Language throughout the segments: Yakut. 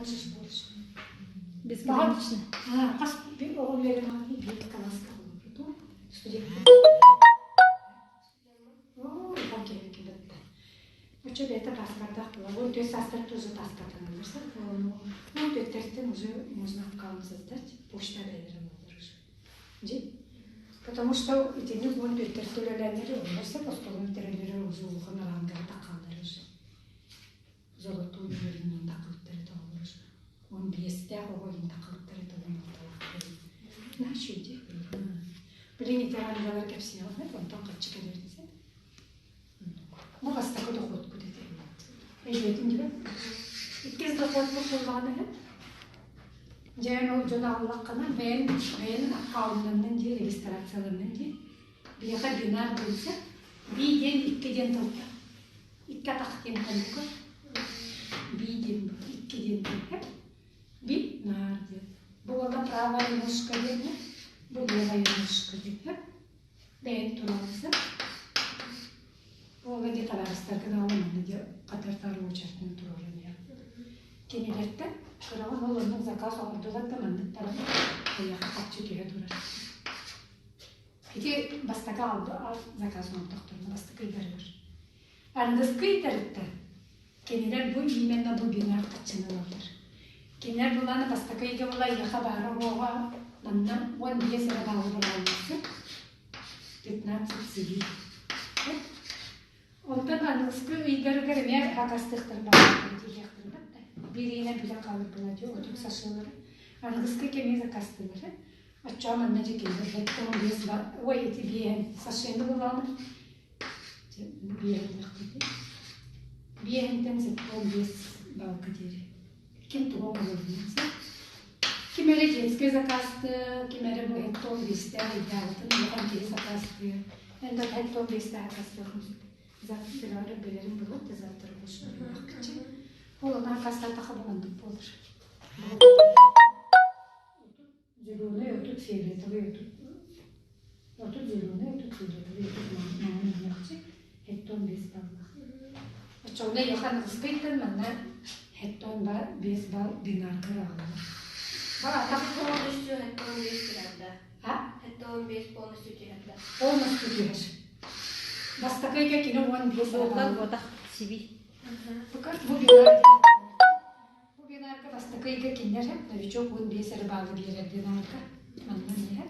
Можешь больше. Безгранично. Хас оҕо үөрэнэҕин биир кылааска холобурдуу студент Улахан киһи кэлэттэ. Оччо бэйэтэ паспордаах буолар. 14 саастар тоже паспортаналлар. 14-тэн уже можно аккаунт создать, почта бэйэлэрин олорор уже. Дьи? Потому что итини 14-тэр төлөлөннөр олорор сеп, осколун бүтэрэллэрэ уже улахан араангаҕа таххаллар уже. Золотой үөрүнэн таххыбыттар это олорор. 15-тээх оҕо иһин таххыбыттар это 16-лаах. Наша иди. Билин ити арангалар кэпсиэҕин, онтон хаччы кэлэрин сеп. Бу бастакы дохуоткут этэ. Өйдөөтүн дибэ. Иккис дохуотпут буоллаҕына үһү. Дьэ ол дьон аҕаллаххына бэйэн бэйэн аккауннаннын дии, регистрацияланнын дии. Биһиэхэ бинар диэнсэ, би диэн икки диэн тылта. Икки атах диэн тылга. Би диэн икки диэн тылга. Би наар диэн. Бу уола правая ножка диэн, бу левая ножка диэн. Бэйэн туруорса. Уола дии табаарыстаргын аҕал манна дии хатар-таар уочаратынан туруоран иһэр. Кинилэртэн кыраҕын ол оннук заказ оҥордулар да маннык баран эйиэхэ харчы түһэ турар. Ити бастакы заказ оҥордохторуна бастакы ыйдарыгар. Аныгыскы ыйдарыттан кинилэр бу именно бу бинар харчыны ылаллар. Кинилэр булааны бастакы ыйга була эйиэхэ баара уоҕа манна 15 эрэ баалы быраҕаллар. 15 сибиир. Онтон аныгыскы ыйдарыгар эмиэ хакастыахтарын баҕарбыт диэхтэрин батта. Биир ыйынан билэн хаалар буолла дии, отут сашилары. Аныгыскы кэмиэ закастыылары. Оччоҕо манна дьэ кинилэр 75 ба ой ити биэһин сашены булааны Биэһинтэн 75 балка диэри. Ким тугу оҥоруон сөп. Ким эрэ детскэй заказтыы, ким эрэ бу хэттон биэстээх ыйдаабытын улахан киһи заказтыы. Эн да хэттон биэстээх заказтыаххын сөп. Завтра билэрин булат да завтра куччу. Ол онон хастаатаха бу маннык буолар. Зеленый отут, фиолетовый отут. Отут зеленый, отут фиолетовый, отут маҥан мунньахчы, хеттон 5 баллах. Оччоҕуна Яхан Ыскыйтан манна хеттон ба 5 балл бинарка аҕалар. Ба атах Полностью хеттон 5 түһэрдэ. А? Хеттон 5 полностью түһэрдэ. Полностью түһэр. Бастакы ыйга кини 15 Буоллар балл. буотах сиби. Пока бу бинар Бу бинарка бастакы ыйга кинилэр новичок 15 эрэ баалы биэрэр бинарка манна иһэр.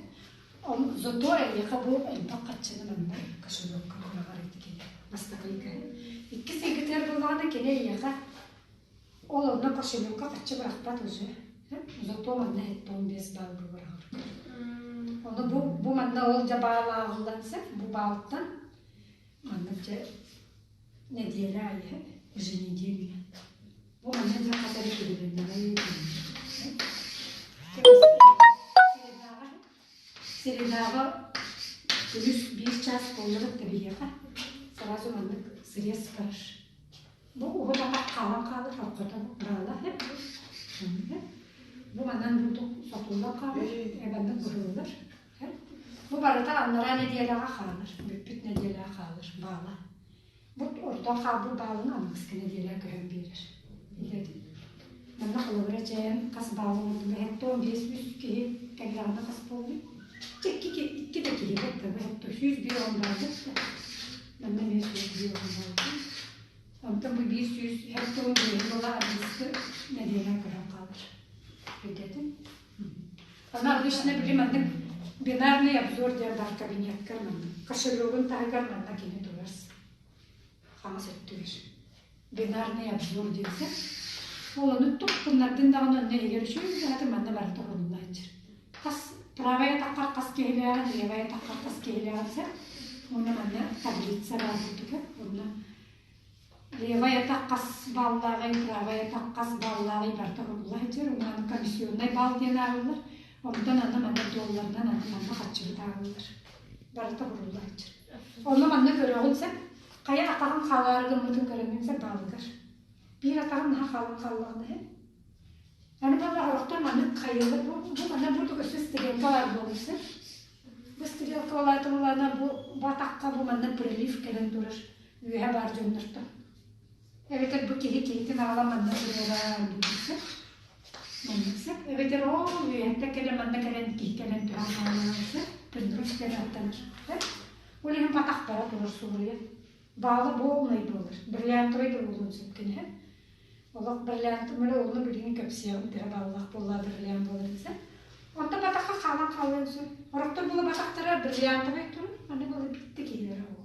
Он зато эйиэхэ бу элбэх харчыны манна кошелекка быраҕар эти кини бастакы ыйга. Иккис ыйгытыгар буоллаҕына кини эйиэхэ ол онно кошелекка харчы бырахпат уже. Зато манна 15 балл быраҕар. Ону бу, бу манна ол дьэ баал ааҕыллан сөп, бу баалтан маннык дьэ нэдиэлэ аайы еженедельно Бу манна дьэ хас эрэ килибиннэҕэй Средаҕа күнүс биир чаас буоллар да биһиэхэ сразу маннык срез барар. Бу уһун атах хаалан хаалар, орхотон баала Бу манан бурдук сотуллан хаалар, эбаннык быһыллар. Бу барыта анараа нэдиэлэҕэ хаалар, бүппүт нэдиэлэҕэ хаалар, баала. Бу ордон хаалбыт баалын аныгыскы нэдиэлэ көһөн биэрэр. Билэбин. Манна холобура чэйэн хас баал оҥордум эһэтте 15 үс киһи кэллэҕинэ хас буоллуй? Чэ икки, икки да киһи бэрт эһэтте 101 баал да. Манна эмиэ 101 баал. Онтон бу 100 эһэтте 15 буола аныгыскы нэдиэлэ көһөн хаалар. Өйдөөтүм. Аны обычно били маннык бинарный обзор диэн баар кабинеткар маннык кошелегун таһыгар манна кини турар хаҥас өттүгэр бинарный обзор диэнсэ ол ону тук гыннардын даҕаны онно иһигэр үчүгэй аты манна барыта хонуллааччы хас правая таххар хас киһилээҕин левая таххар хас киһилээҕин сэ уонна манна таблица баар курдук онно Левай атах хас баллааҕый, правай атах хас баллааҕый барыта курулла сылдьар. Уонна комиссионнай балл диэн ааҕыллар. Онтон аны манна долларынан аны манна харчыбыт ааҕыллар. Барыта курулла сылдьар. Онно манна көрөҕүн сөп. Хайа атаҕын хаалаары гыммытын көрөҥҥүн сөп баалыгар. Биир атаҕын наһаа хаалан хааллаҕына иһин. Аны балла орохтон маннык хайыллар. Бу, бу манна бурдук өссө стрелка баар буолар сөп. Бу стрелка улаатыллана бу бу атахха бу манна прилив кэлэн турар үөһэ баар дьоннортон. Эбэтэр бу киһи киһитин аҕала манна туруорар буолуохса. Эбэтэр ол үөһэттэн кэлэн манна кэлэн киһи кэлэн түһэн хааллаҕына прилив диэн ааттанар. Ол иһин батахтара турар суруйа. Баала буолунай буолар. Бриллиантовай да буолуон сөп киниһэ. Олох бриллиант мөлө онно билигин кэпсиэҕим төһө бааллаах буолла бриллиант буолар десэ. Онто батахха хаалан хаалыан сөп. Орохтор була батахтара бриллиантовай турун, аны була битти киһилэрэ ол.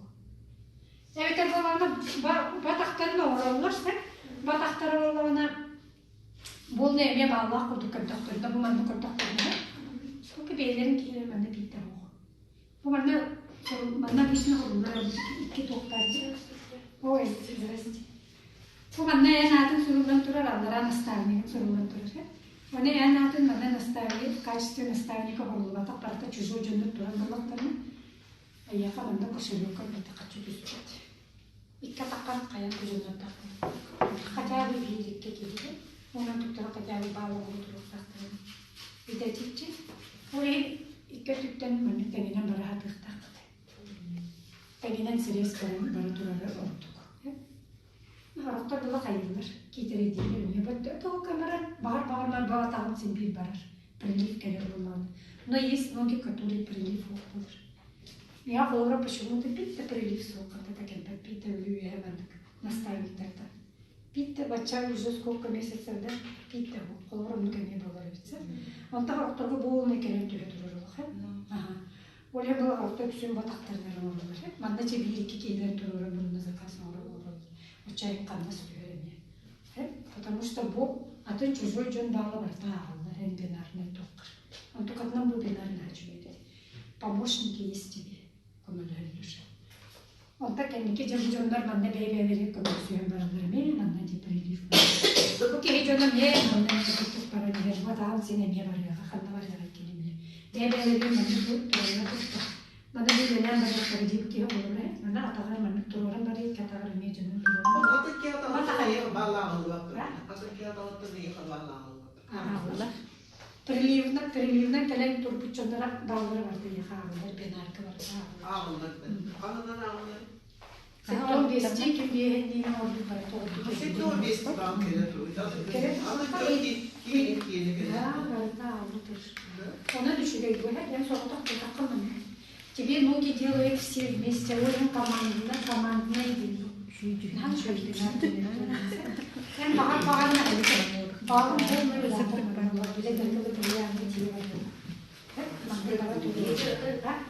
Эбэтэр буоллаҕына батахтарын оҥороллор сөп. Батахтара буоллаҕына буолна эмиэ бааллаах курдук көрдөхтөрүнэ бу манна көрдөхтөрүнэ сколько бэйэлэрин киһилэр манна биирдэ оҕо. Бу манна манна обычно холуллар икки туохтар Ой, здрасте. Бу манна эн аатын суруллан турар, аллараа наставнигын суруллан турар. Оны эн аатын манна наставник, в качестве наставника хоруллубатах барыта чужой дьоннор турар буоллахтарына, эйиэхэ манна кошелекка барыта хаччы түспэт. Икки атаххар хайан дьоннордоохпун. Хотя бы биир икки киһи, онон туттара хотя бы баал оҕолу туруохтаахтарын. Идэтиччи. Ол иһин икки өттүттэн маннык тэҥинэн бара сатыахтаахпыт. Тэҥинэн сирэс баран бара турара ордук. Сорохтор дылы хайыылар, киитэрэйдииллэр эмиэ тоҕо барар, баҕар баҕармар баҕатаҕын син биир барар. Прилив кэлэр буоллаҕына. Но есть ноги, которые прилив буолар. Я холобура почему-то биир да прилив суох хантата кэлбэт, биир да өлүү үөһэ маннык наставниктарда. Биир да бачча уже сколько месяцев да биир да холобура оннук эмиэ буолар эбит. Онтон сорохторго буолунай кэлэн түһэ турар олох. Аха. Ол иһин была орто үксүн батахтарынан оҥороллор. Манна чэ биир-икки киһилэр туруоран мунна заказ оҥорон олороллор. Оччо хамнас түһэр эмиэ. Потому что бу атын чужой дьон баала барыта ааҕаллар эн бинарнай туоххар. Онтукатынан бу бинарный үчүгэй Помощники есть тебе көмөлөһөллөр. Онтон кэнники дьэ бу дьоннор манна бэйэ-бэйэлэригэр көмөлөсүһэн бараллар эмиэ манна дии прилив. Бу киһи дьоно эмиэ манна курдук баран иһэр бу син эмиэ барыаҕа ханна барыаҕа кини эмиэ бэйэ-бэйэлэригэр маннык туруора тутта. Манна бу үлэлээн барыахтара дии бу киһи олорура манна атаҕар маннык туруоран барыы икки атаҕар эмиэ дьонун туруоран. Атын киһи атаҕыттан эйиэхэ баалааҕыллыбат. Атын киһи атаҕыттан эйиэхэ баалааҕыллыбат. Ааҕыллар. Приливынан, приливынан кэлэн турбут дьоннор бааллара барда ийэ ааҕыллар, бинарка барыта ааҕыллар. Ааҕыллар. Ханынан ааҕыллар? Сеттон бестии ким биэһин оҥорбут барыта ордук. Сеттон бести баал кэлэ туруйда. Киин киэни кэлэ. Барыта ааҕылла турар. Онон үчүгэй бу эн соҕотох тутаххын манна. Тебе ноги делают все вместе, очень командно, командное дело. Наһаа үчүгэй Эн баҕар баҕарна баалым полный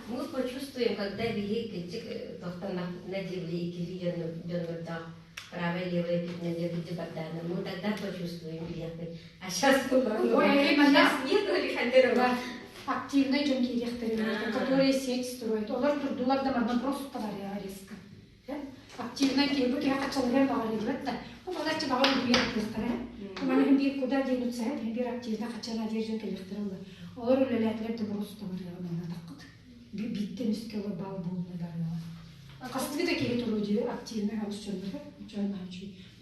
Мы почувствуем, когда биһи кичик тохтоннахпытына дьиэбили иккилии дьоннордоох правая левая пятна диэки бардаана мы тогда почувствуем билиэхпит а сейчас сейчас нет Александрова активный дьон киириэхтэрин которые сеть строят олор турдулар да манна просто барыаҕа резко Активнай киһи бу киһи хаччалыгар баҕар диэбэт да, бу балачча баҕар үлүйэр кыахтара. Маны иһин биир куда диэн утсаһа, иһин биир активна хаччана диир дьон кэлиэхтэрэ ыла. Олор үлэлээтилэр да просто барыаҕа манна таххыт. Бииттэн үскэ олор баал буолуна барыаҕа. Хастыы да киһи туруу дии активный хаус дьоннор, дьон наһаа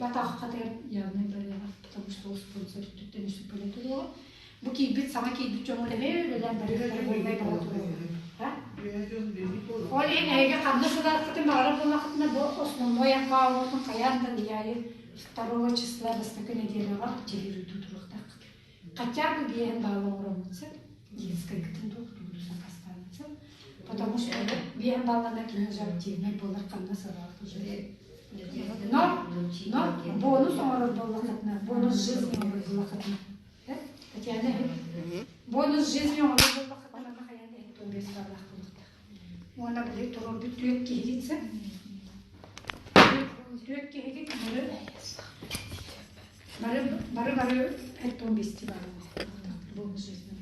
Батаах хатыгар явно барыаҕа, потому что ол спонсор өттүттэн үсүк бэлэ туруоҕа. Бу киирбит саҥа киирбит дьоҥҥо эмиэ үлэлээн барыахтара буолбай бара туруоҕа. Ол иһин эһиги ханна сылааркытын баҕарар буоллаххытына бу основной аккаунтун хайаан да ыйаайы второго числа бастакы неделяҕа активируйдуу туруохтааххыт. Хотя бы биэһин баал оҥороммут сөп, детскайгытын туох тугу сакаастаабыт сөп. Потому что биэһин бааллана кини уже активнай буолар ханна сылаах уже. Но, но бонус оҥорор буоллаххытына, бонус жизни оҥорор буоллаххытына Татьяна, бонус жизни оҥорор буоллаххытына манна хайаан да иһиттэн биэс баалаах буолуохтаах. Уонна били туруорбут түөрт киһигит сэ. Түөрт киһигит бары бары бары бары эттон бести баалаах бонус жизни.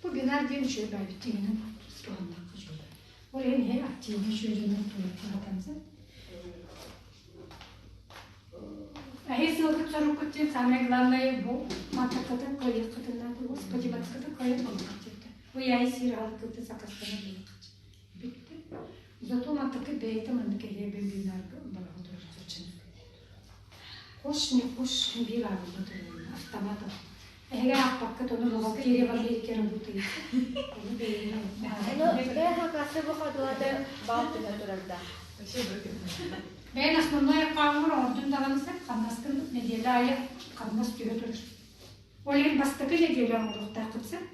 Бу бинар диэн үчүгэй баайбыт тигинэн туһаннахха үчүгэй. Ол иһин иһи активный үчүгэй дьоннор туруохтаах Эһи сыалгыт-соруккут диэн самое главное бу мантаккытын кыайыаххытын наада, Господи, мантаккытын кыайан буолуоххут диэбитэ. Бу яй сиир аһылыккытын сакастанан буолуоххут. Бүттэ. Зато мантаккыт бэйэтэ маннык эһиэ бэбинарга бараҕа турар чаччыны. Хош не хош биир аабылла турар автоматом. Эһиги аахпаккыт, ону бухгалтерия в Америке работает. Ону бэйэни Бэйэ хакасы бу хадылады бал түһэ турарда. Бэйэн основной аккаунҥар оҥордун даҕаны сөп, хамнаскын нэдиэлэ аайы хамнас түһэ турар. Ол иһин бастакы нэдиэлэ оҥоруохтааххыт сөп.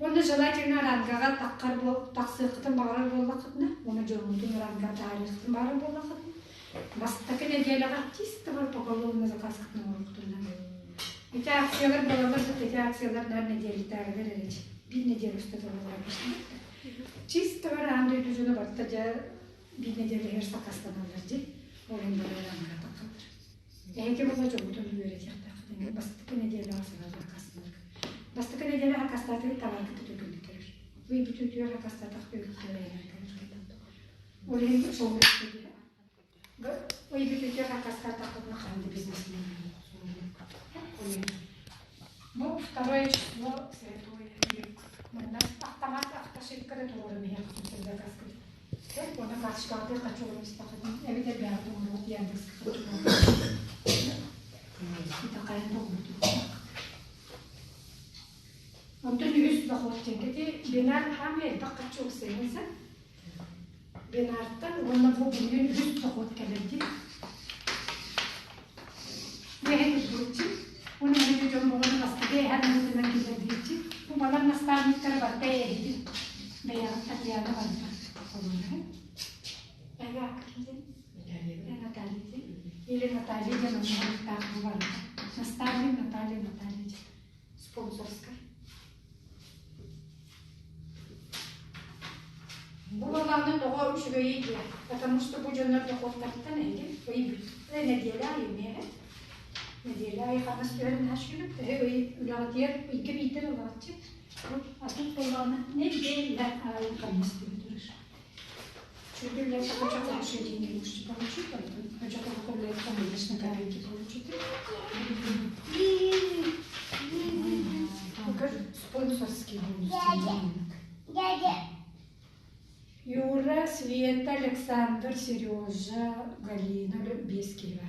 Уонна желательно рангаҕа таххар буол, тахсыаххытын баҕарар буоллаххытына, уонна дьоҥҥутун рангаҕа таһаарыаххытын баҕарар буоллаххытына, бастакы нэдиэлэҕэ чисто бар поголовно заказкытын оҥоруоххутун наада. Ити акциялар буолаллар да, ити акциялар наар нэдиэлэтээҕилэр эрэ биир нэдиэлэ устата буолар Чисто бар аан дойду дьоно барыта дьэ биир нэдиэлэ иһэр сакаастаналлар дии. Ол иһин бары рангаҕа таххаллар. Эһиги була дьоммутун үөрэтиэхтээххит. Бастакы нэдиэлэҕэ саҥа сакаастанар. Бастакы нэдиэлэ сакаастаатыгыт табааргыт үтүгүннүк кэлэр. Ый бүтүүтүгэр сакаастаатах үгүттэр эйэнэн кэлэр. Ол иһин сол Ый бүтүүтүгэр сакаастаатаххытына хаһан да бизнесмен Бу второе число святое Манна ахтамат ахташикка да туруорум иһиэххитин заказкыт. Уонна карточкаҕытыгар харчы олорон истэххитинэ эбэтэр бэйэҕит оҥоруоҕут Яндекска харчы Итэҕэйэн тоҕуһутуохтаах. Онтон үһүс дохуот диэн ити бинар хаамыы элбэх харчы уопсайынан сэ. Бинартан уонна бу бүгүн үһүс дохуот кэлэр дии. Үөһэ турбутчу. Уонна маны дьон буолан бастакы эһэн аһытынан киллэрдииччи. Бу балар наставниктара барыта эһиги бэйэҕит Татьяна барыта холуна. Эгэ ким Наталья Или Наталья диэн оннуктаах бу барыта. Наставник Наталья Наталья диэн. Спонсорскай. Бу буоллаҕына тоҕо үчүгэйий диэ? Потому что бу дьоннор дохуоттарыттан эһиги ый бүттэ нэдиэлэ аайы эмиэ нэдиэлэ аайы хамнас түһэрин наһаа үчүгэй төһө ый үлэҕитигэр ыйга биирдэ ылаҕытчы атын буоллаҕына нэдиэлэ аайы хамнас түһэ турар. Чуть блядь, хотя хорошие деньги можете получить, хотя бы блядь, конечно, копейки получите. Покажи спонсорский бонус. Дядя. Юра, Света, Александр, Сережа, Галина, Бескиева.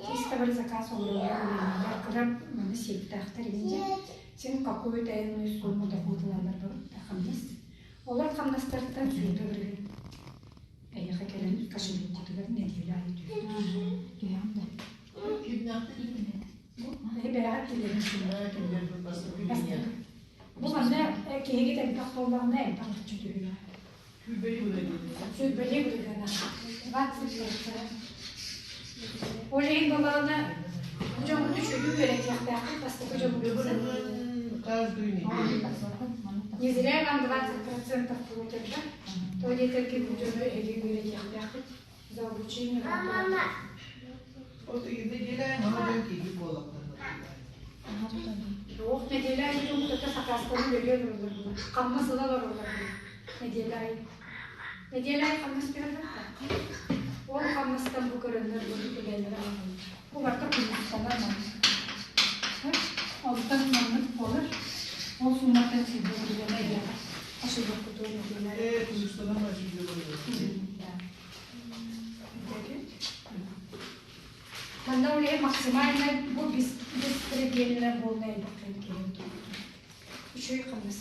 Чисто заказ оҥороллор маны сиэктээхтэр инде. Син какую-то энную сумму доход ылаллар хамнас. Олор хамнастарыттан сүүрбэ бырыһын эйиэхэ кэлэн кошелеккутугар нэдиэлэ аайы түһэр. Бэйэҕэ киллэрин Бу манна киһигит элбэх буоллаҕына элбэх харчы түһүөҕэ. Сүүрбэлии бырыһыана. 20%. Ол иһин буоллаҕына дьоҥҥут үчүгэйи үөрэтиэхтээххит бастакы дьоҥҥут. Не зря вам 20% платят, да? То диэтэрги бу дьону эһиги үөрэтиэхтээххит за обучение. Вот неделя мама киһи буоллахтар. Ох, неделя айы утата сакаастарын бөлүөн олорор. Хамнас ыла олороллор. Неделя айы. Неделя айы хамнас берэллэр Ол хамнастан бу көрөннөр бу түгэннэр аҕалаллар. Бу барыта куннуктанар маннык. Онтон маннык буолар. Ол сумматтан сиргэ бургана эбиэхэ. Ошибоккутун неделя. Э, куннуктанар Да. Манна ол иһин максимальнай бу беспредельно буолна элбэх киһи Үчүгэй хамнас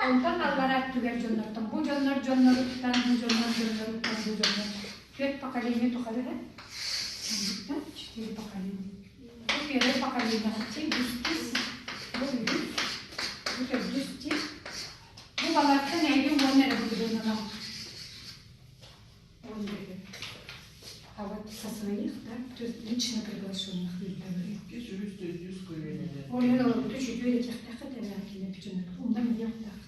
Онтон аллара өттүгэр дьоннортон бу дьоннор дьонноруттан, бу дьоннор дьонноруттан, бу дьоннор түөрт поколение тухары четыре поколения. Бу первое поколение үстүс, бу үһүс, бу төрдүс тип. Бу балартан эһиги уон эрэ быдыгыналаах. А вот со своих, да, то есть лично приглашенных Иккис, үһүс, төрдүс көлүөнэлэр. Ол иһин олорбуту үчүгэй этиэхтээх этэрээкилэр бүтүннэр. Умнан иһиэхтээх.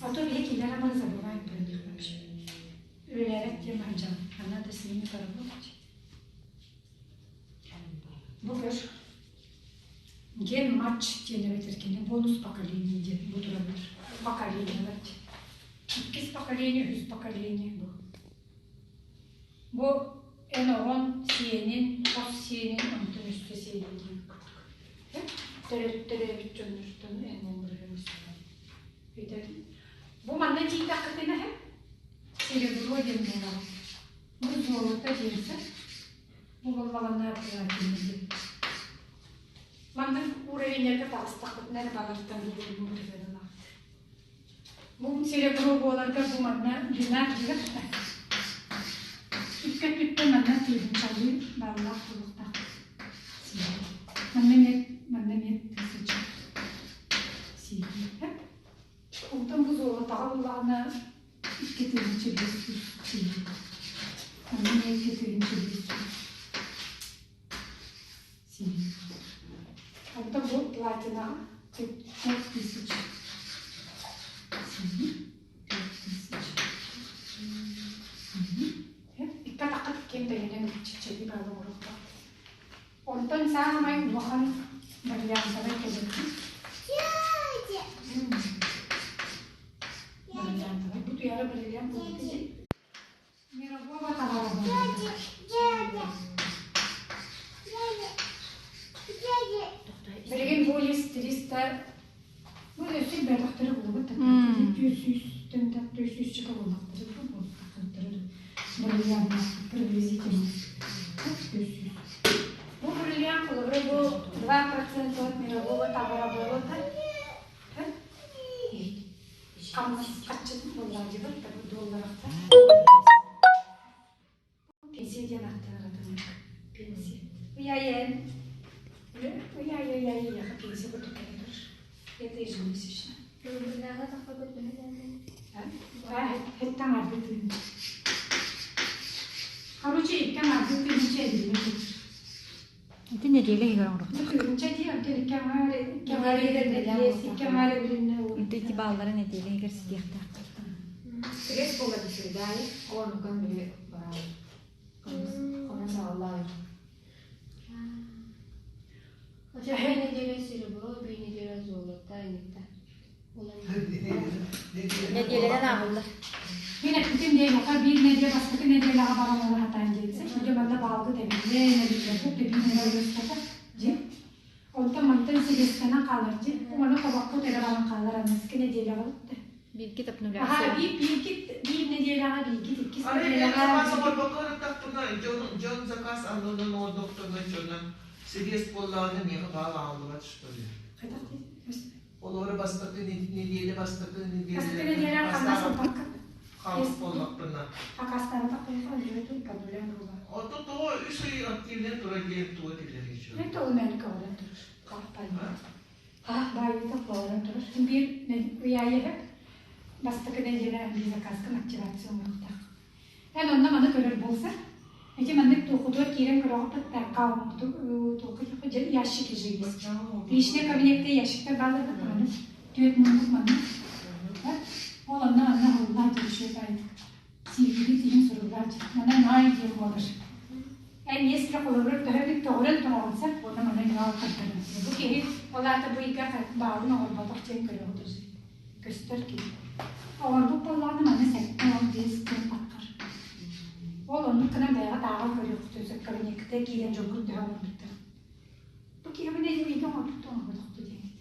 А то биһи кинилэр аман забываем про них вообще. Үлэлээбэт диэн сылдьан, а надо с ними поработать. Бу көр ген матч диэн эбэтэр кини бонус поколение диэн бу тураллар. Поколениелар диэн. Иккис поколение, үһүс поколение бу. Бу эн оҕоҥ сиэнин, хос сиэнин, онтон өссө сиэнин диэн курдук. Төрөттөрөөбүт дьоннортон эн уон Өйдөөтүм. Бу манна тиийдэххитинэ серебро диэн буолаҕын. Бу золото диэн сөп. Бу буоллаҕына платина диэн. Маннык уровеньга таҕыстахпытына эрэ балартан биэрэн ылаҕыт. Бу серебро буоларга бу манна динар диир Икки өттүттэн манна тыынчалыы бааллаах буолуохтаах. Манна эмиэ манна эмиэ тысяча сиэри. Онтон бу золотоҕа буллаҕына 2500 сиэри. Манна эмиэ 2500 сиэри. Онтон бу платинаҕа 5000 сиэри. 5000. Икки атахха ким бэйэнэн чэпчэки баалы оҥоруохтаах. Онтон саамай улахан бриллиантовай кэлэрбит. Бриллиантовай. Бу туйаара бриллиант буолбут дии. Мирового товара Билигин бу лист 300 ну өссө бөтөхтөрү булубут 400 400 чека буллахтары бриллиант приблизительно 400. Бу бриллиант холобура бу 2% от мирового товарооборота хамнас хаччытын буоллаадьыбыт долларахта пенсия диэн ааттанар пенсия уяйен уяйяйяйяха пенсия курдук кэлэ турар это ежемесячно Хэттэн арбыт тыынча. Короче, икки арбыт тыынча эбилбит. Ити нэдиэлэ иһигэр оҥоруохтаах. Тыынча дии, онтон икки аҥаар икки аҥаар икки аҥаар эбилиннэ. Ити ити бааллара нэдиэлэ иһигэр ситиэхтээхтэр. Стресс буолар үчүгэйи, онукан били бараабыт. Хонон саҕаллаабыт. Хотя биир неделя серебро, биир неделя золото, инникта. Нэдиэлэнэн ааҕыллар. Мин эппитим диэтэххэ биир нэдиэлэ бастакы нэдиэлэҕэ баран олоро сатаан диэбитэ. Дьэ манна баалгыт эбиллэ, эбиллэрбит да биир нэдиэлэ устата дьэ. Онтон мантан сибиэстэнэн хаалар дьэ. Маны тобохпут эрэ баран хаалар аныгыскы нэдиэлэҕэ бутта. Бииргит Аха обнуляция. биир бииргит биир нэдиэлэҕэ бииргит иккис Арай мен нэдиэлэҕэ заказ оҥорбокко ырыттахпына дьон дьон заказ аннынан оҥордохторуна дьоно сибиэс буоллаҕына миэхэ баал аҕаллыбат что ли? Хайдах Олору бастакы неделя бастакы Бастакы нэдиэлэ хамнас ылбакка. Хамнас буоллахпына. Хакастаабатах киһиэхэ өлүөтүн подулян буолар. Ото тоҕо үс ый активнай турар диэн тугу этиллэрий дьон? Это ол мээнэ көҕүрэн турар. Хаах баайыыта көҕүрэн турар. Биир ыйаайыһык бастакы нэдиэлэ биир заказка активация оҥоруохтаах. Эн онно маны көрөр буолса, ити маннык туохутугар киирэн көрөҕүт туохха ящики же есть. Личный кабинетте ящиктар бааллар маны түөрт муннук маннык. Ол онно манна уһуллаат үчүгэй баайдык. Сииргили тиһин суруллаат. Манан наай диэн буолар. Эн если холобур төһө бүт тоҕуран тураҕынса, уонна манан ньоо көрдөрөн. Бу киһи ол аата бу ыйга баалын оҥорботох диэн көрөҕүт көстөр киһи. Оҥорбут буоллаҕына манна 75 диэн таххар. Ол оннук гынан бэйэҕэ тааҕа көрүөхтүн сөп кабинекка киирэн дьоҥҥут төһө оҥорбуттар. Бу киһи бу нэдиэлэ оҥорбут оҥорботохту диэбит.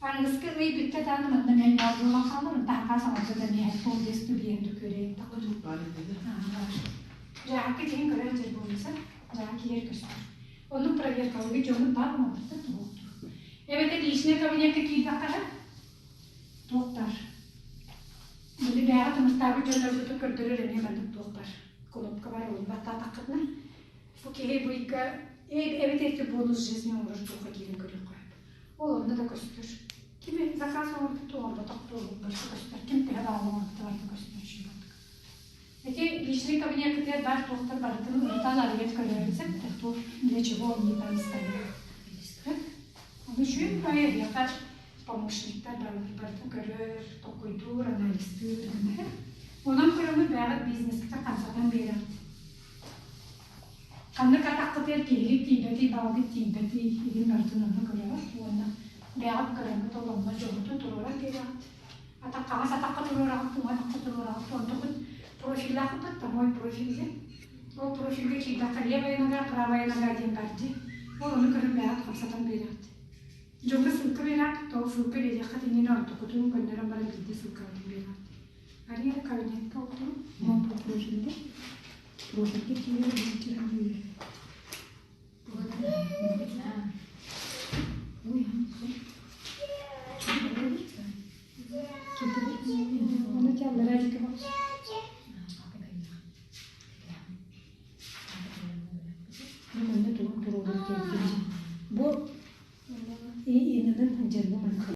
Аныгыскы ый бүттэ даҕаны манна мен баар буолан хаалар, таһаҕас оҥордо да миэхэ пол биэс тубиен күрэйин тахыр. Дьааҥкы тиһин көрөр дьэр буолуса, дьааҥ киһи көстөр. Оннук проверкалыгы дьоммут баар оҥорбуттар туһуохтуур. Эбэтэр личный кабинекка киирдэххэ туохтар. Били бэйэҕэ тымыртаабыт дьоннорбутун көрдөрөр эмиэ маннык туох бар. Кнопка бар, ол баттаатаххытына бу киһи бу ыйга эбэтэр ити бонус жизни оҥорор туохха киирэн көрүөххэ сөп. Ол онно да көстөр. Ким заказ оҥорбут оҥорботох буолуох барыта көстөр. Ким төһө баал оҥорбута барыта көстөр үчүгэй Эти личный кабинеккытыгар баар туохтар барытын ырытан арыйан көрөөрү сөп туох для чего они там стоят. Ону үчүгэй баайы эһиэхэ помощниктар барытын көрөр, толкуйдуур, анализтыыр гына. Онон көрөҥү бэйэҕит бизнескитин хамсатан биэрэҕит. Ханнык атаххытыгар киһилик тиийбэтий, баалгыт тиийбэтий игин барытын онно көрөҕүт уонна бэйэҕит көрөҥҥүт ол онно дьоҥҥутун туруоран биэрэҕит. Атах хаҥас атахха туруораҕыт, уҥа атахха туруораҕыт, онтукут профиллаахпыт, мой профиль диэн. Ол профильгэ киирдэххэ левая нога, правая нога диэн бар дии. Ол ону көрөн бэйэҕит хамсатан биэрэҕит. Дьоҥҥо ссылка биэрэҕит, ол ссылка биэриэххит иннинэ онтукутун көннөрөн баран биирдэ ссылкаҕытын биэрэҕит. Ария кабинетка отурун, мой профильде. Профильге киирэр биирдэ Бу инанын дьэрбу манха.